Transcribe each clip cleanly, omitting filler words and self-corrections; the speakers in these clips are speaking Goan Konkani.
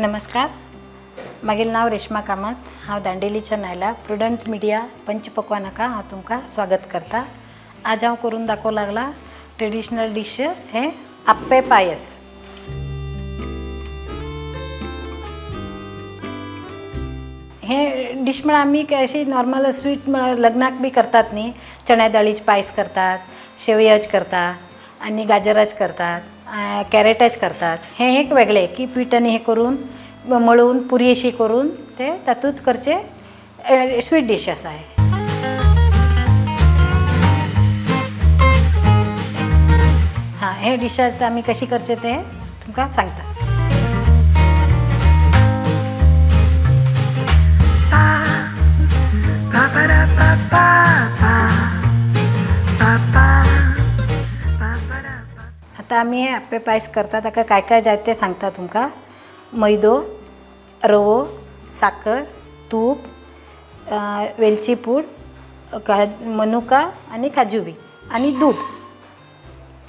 नमस्कार, मागील नांव रेश्मा कामत. हांव दांडेलीच्यान आयला. प्रुडंट मिडिया पंचपक्वानाका हांव तुमकां स्वागत करता. आज हांव करून दाखोवंक लागला ट्रेडिशनल डीश हे आप्पे पायस. हे डीश म्हळ्यार आमी अशी नॉर्मल स्वीट म्हळ्यार लग्नाक बी करतात न्ही, चण्या दाळीचे पायस करतात, शेवयाच करतात आनी गाजराच करतात, कॅरेटाच करतात. हें एक वेगळें की पीठ आनी हें करून मळून पुरी अशी करून ते तातूंत करचे स्वीट डीश आसा हें. हां, हे डिश आमी कशी करचे ते तुमकां सांगता. आतां आमी हे आप्पे पायस करता ताका काय काय जाय तें सांगता तुमकां. मैदो, रवो, साकर, तूप, वेलची पूड, मनुका आनी काजू बी आनी दूद.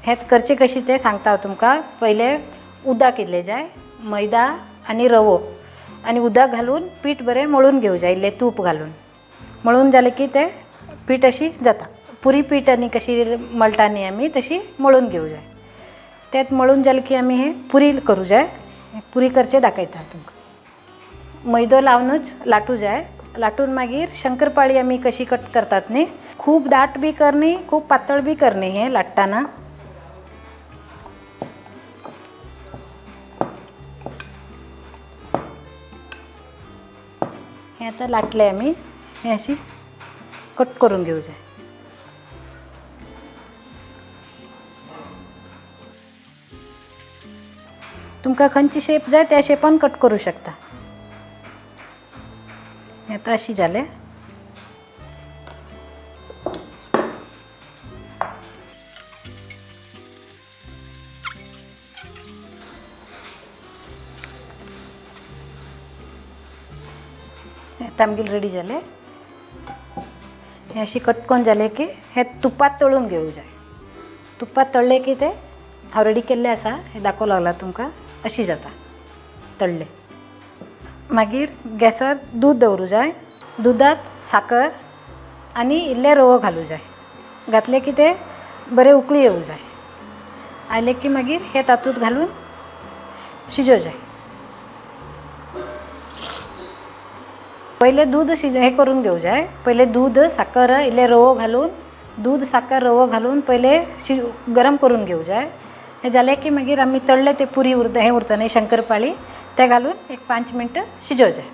हें करचें कशें तें सांगता हांव तुमकां. पयलें उदक इल्लें जाय, मैदा आनी रवो आनी उदक घालून पीठ बरें मळून घेवं जाय, इल्लें तूप घालून. मळून जालें की तें पीठ अशी जाता. पुरी पीठ आनी कशी मळटा न्ही आमी तशी मळून घेवं जाय. तें मळून जालें की आमी हें पुरी करूं जाय. पुरी करचें दाखयता तुमकां. मैदो लावनूच लाटूं जाय. लाटून मागीर शंकरपाळी आमी कशी कट करतात न्ही, खूब दाट बी करनी, खूब पातळ बी करनी. हें लाट्टाना हें आतां लाटलें आमी, हें अशी कट करून घेवं जाय. तुमकां खंयची शेप जाय त्या शेपान कट करूं शकता. हें आतां अशी जालें. आतां आमगेलें रेडी जालें. हें अशी कट करून जालें की हें तुपांत तळून घेवं जाय. तुपांत तळ्ळें की तें हांव रेडी केल्लें आसा, हें दाखोवंक लागलां तुमकां. अशी जाता तळ्ळें. मागीर गॅसार दूद दवरूं जाय. दुदांत साकर आनी इल्लें रवो घालूं जाय. घातलें की तें बरें उकळी येवं जाय. आयलें की मागीर हें तातूंत घालून शिजोवं जाय. पयलें दूद हें करून घेवं जाय. पयलें दूद साकर इल्लें रवो घालून, दूद साकर रवो घालून पयलें गरम करून घेवं जाय. हें जालें की मागीर आमी तळ्ळें तें पुरी उरता, हें उरता न्ही शंकरपाळी, तें घालून एक 5 मिनटां शिजोवं जाय.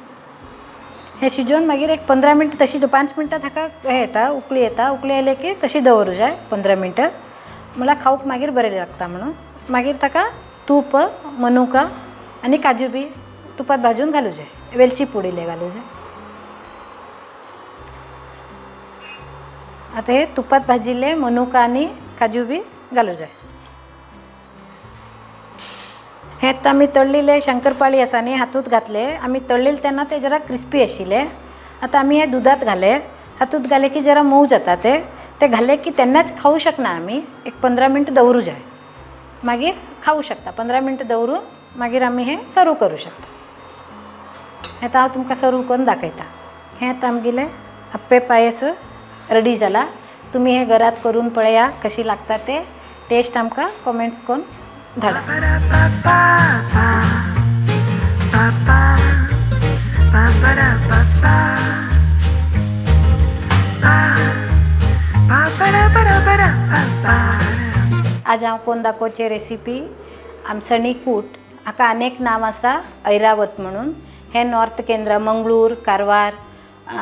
हें शिजोवन मागीर एक 15 मिनटां तशी 5 मिनटां ताका हें येता, उकळी येता. उकळी आयले की तशी दवरूं जाय 15 मिनटां, म्हळ्यार खावंक मागीर बरें लागता म्हणून. मागीर ताका तूप, मनुका आनी काजू बी तुपांत भाजून घालूं जाय. वेलची पूड इल्लें घालूं जाय. आतां हे तुपांत भाजिल्लें मनुका आनी काजू बी घालूं जाय. हें आतां आमी तळिल्ले शंकरपाळी आसा न्ही, हातूंत घातले. आमी तळिल्ले तेन्ना ते जरा क्रिस्पी आशिल्ले. आतां आमी हें दुदांत घाले. हातूंत घाले की जरा मोव जाता ते. ते घाले की तेन्नाच खावूं शकना आमी, एक 15 मिनटां दवरूं जाय, मागीर खावूं शकता. 15 मिनटां दवरून मागीर आमी हें सर्व करूं शकता. हें आतां हांव तुमकां सर्व करून दाखयता. हें आतां आमगेलें आप्पे पायस रेडी जाला. तुमी हें घरांत करून पळया कशी लागता ते. टेस्ट आमकां कॉमेंट्स करून धाडा. आज हांव कोण दाखोवचे रेसिपी आमसणी कूट. हाका अनेक नांव आसा, ऐरावत म्हणून. हें नॉर्थ केंद्र, मंगळूर, कारवार,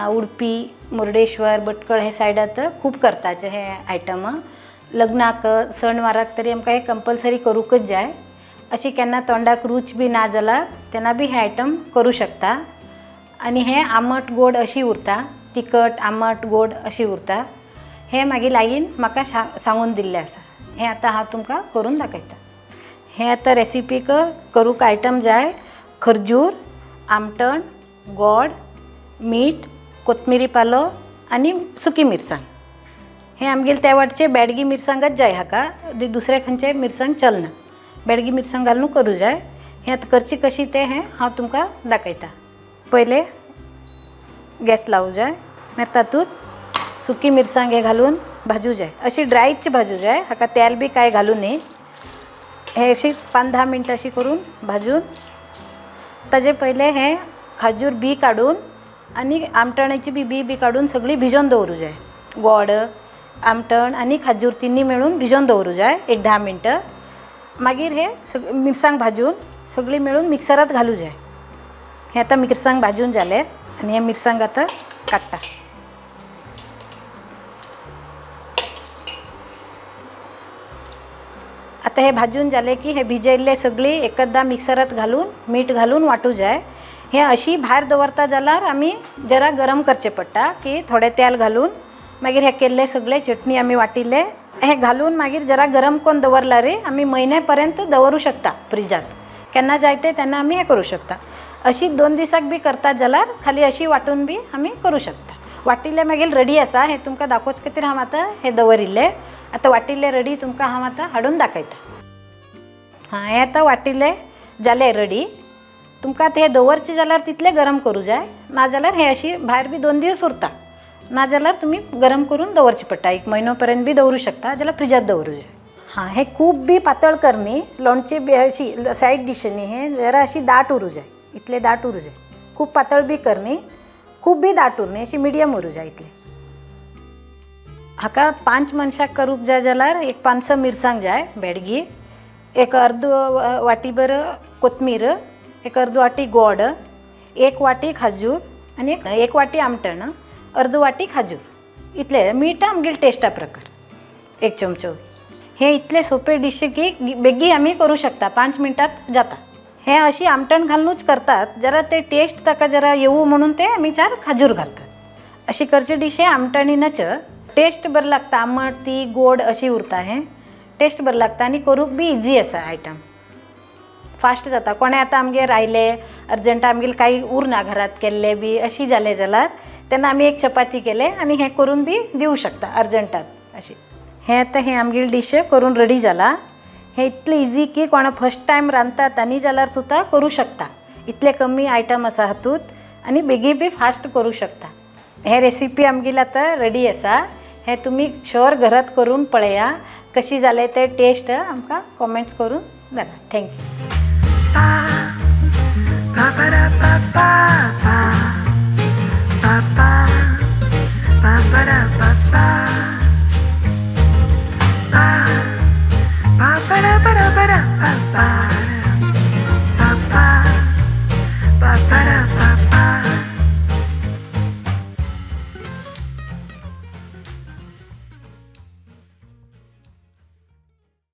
उडपी, मुर्डेश्वर, भटकळ हे सायडात खूब करताचे हे आयटम. लग्नाक सणवाराक तरी आमकां हें कंपल्सरी करूंकच जाय. अशी केन्ना तोंडाक रूच बी ना जाल्यार तेन्ना बी हे आयटम करूं शकता. आनी हें आमट गोड अशी उरता, तिखट आमट गोड अशी उरता. हें मागीर आईन म्हाका सांगून दिल्लें आसा. हें आतां हांव तुमकां करून दाखयता. हें आतां रेसिपीक करूंक आयटम जाय खरजूर, आमटण, गोड, मीठ, कोथमिरी पालो आनी सुकी मिरसांग. हें आमगेले त्या वाटचे बेडगी मिरसांगच जाय हाका, दुसरे खंयचे मिरसांग चलना. बेडगी मिरसांग घालून करूं जाय. हें आतां करची कशी तें हें हांव तुमकां दाखयता. पयलें गॅस लावूं जाय, मागीर तातूंत सुकी मिरसांग हे घालून भाजूं जाय. अशी ड्रायच भाजूं जाय, हाका तेल बी कांय घालूं न्ही. हे अशी 5-10 मिनटां अशी करून भाजून ताजे पयलें हें खाजूर बी काडून आनी आमटाणाची बी बी बी काडून सगळी भिजोवन दवरूं जाय. गोड, आमटण आनी खाजूर तिन्ही मेळून भिजोवन दवरूं जाय एक 10 मिनटां. मागीर हे मिरसांग भाजून सगळी मेळून मिक्सरात घालूं जाय. हें आतां मिरसांग भाजून जालें आनी हें मिरसांग आतां काडटा. आतां हें भाजून जालें की हें भिजयल्लें सगळी एकदां मिक्सरात घालून मीठ घालून वांटू जाय. हें अशी भायर दवरता जाल्यार आमी जरा गरम करचें पडटा की थोडें तेल घालून मागीर हें केल्लें सगळें चटणी आमी वाटिल्लें हें घालून मागीर जरा गरम करून दवरल्यार आमी म्हयन्या पर्यंत दवरूं शकता फ्रिजांत. केन्ना जाय तें तेन्ना आमी हें करूं शकता. अशी 2 दिसाक बी करता जाल्यार खाली अशी वांटून बी आमी करूं शकता. वाटिल्लें मागीर रेडी आसा, हें तुमकां दाखोवचे खातीर हांव आतां हें दवरिल्लें. आतां वाटिल्लें रेडी तुमकां हांव आतां हाडून दाखयता. हां, हें आतां वाटिल्लें जालें रेडी. तुमकां आतां हें दवरचें जाल्यार तितलें गरम करूं जाय, नाजाल्यार हें अशी भायर बी 2 दीस उरता. नाजाल्यार तुमी गरम करून दवरचें पडटा, 1 म्हयनो पर्यंत बी दवरूं शकता, जाल्यार फ्रिजांत दवरूं जाय. हां, हें खूब बी पातळ करनी, लोणचें बी अशी सायड डीश न्ही, हें जरा अशी दाट उरूं जाय, इतलें दाट उरूं जाय. खूब पातळ बी करनी, खूब बी दाट उरनी, अशी मिडियम उरूं जाय इतलें. हाका 5 मनशाक करूंक जाय जाल्यार एक 5-6 मिरसांग जाय बेडगी, एक अर्द वाटीभर कोथमीर, एक अर्द वाटी गोड, 1 वाटी खाजूर आनी 1 वाटी आमटण, अर्द वाटी खाजूर, इतलें. मीठ आमगेले टेस्टा प्रकार 1 चमचो. हें इतलें सोंपें डीश की बेगी आमी करूं शकता, 5 मिनटांत जाता. हें अशी आमटण घालुनूच करतात, जरा ते टेस्ट ताका जरा येवूं म्हणून ते आमी 4 खाजूर घालतात. अशी करची डीश हें आमटणीनच टेस्ट बरें लागता, आमट ती गोड अशी उरता. हें टेस्ट बरें लागता आनी करूंक बी इजी आसा आयटम, फास्ट जाता. कोणें आतां आमगेर आयलें अर्जंट, आमगेर कांय उरना घरांत केल्लें बी अशी जालें जाल्यार तेन्ना आमी 1 चपाती केलें आनी हें करून बी दिवं शकता अर्जंटात अशी. हें आतां हें आमगेली डीश करून रेडी जाला. हें इतलें इजी की कोणा फर्स्ट टायम रांदता तांणी जाल्यार सुद्दां करूं शकता. इतले कमी आयटम आसा हातूंत आनी बेगीन बी फास्ट करूं शकता. हें रेसिपी आमगेली आतां रेडी आसा. हें तुमी शुअर घरांत करून पळया, कशी जालें तें टेस्ट आमकां कॉमेंट्स करून धाडा. Thank you. Pa ba da ba da ba da ba ba.